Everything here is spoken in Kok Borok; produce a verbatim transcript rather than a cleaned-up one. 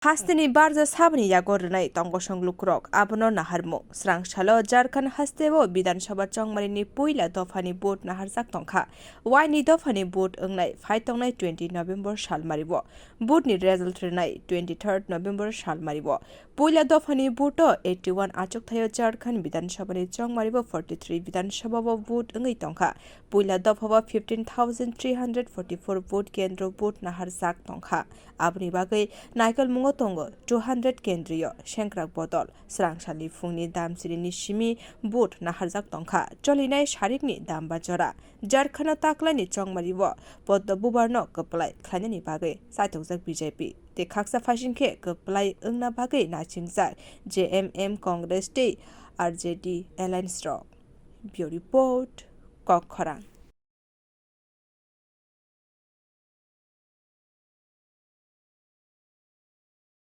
Hasteni barja saboni yago rwnai tongosong lukurok, abono naharmung. Srang salo Jharkhand hasteo Bidhan Sabha chongmarini puila dophani vote naharjak tongkha. Waini dophani vote wngnai phai tongnai twenty November salmario. Vote ni result rwnai twenty-third November salmario. Puila dophani vote o eighty-one achuk thaio Jharkhand Bidhan Sabha ni chongmario forty-three Bidhan Sabha o vote wngwi tongkha. Puila dopha o fifteen thousand three hundred forty-four vote kendro vote naharjak tongkha. Aboni bagwi naikolmungo tongo two hundred kendriyo sengkrak bodol. Srangsalni phungni damchirini simi vote naharjak tongkha. Cholinai sarikni damba jora. Jharkhando taklaini chongmario Poddo Bubarno kwplai khlainani bagwi chaithokjak B J P. Tei khaksa phaising khe kwplai wngna bagwi naichingjak J M M, Congress tei R J D alliance rok. Bureau Report, Kokkhorang.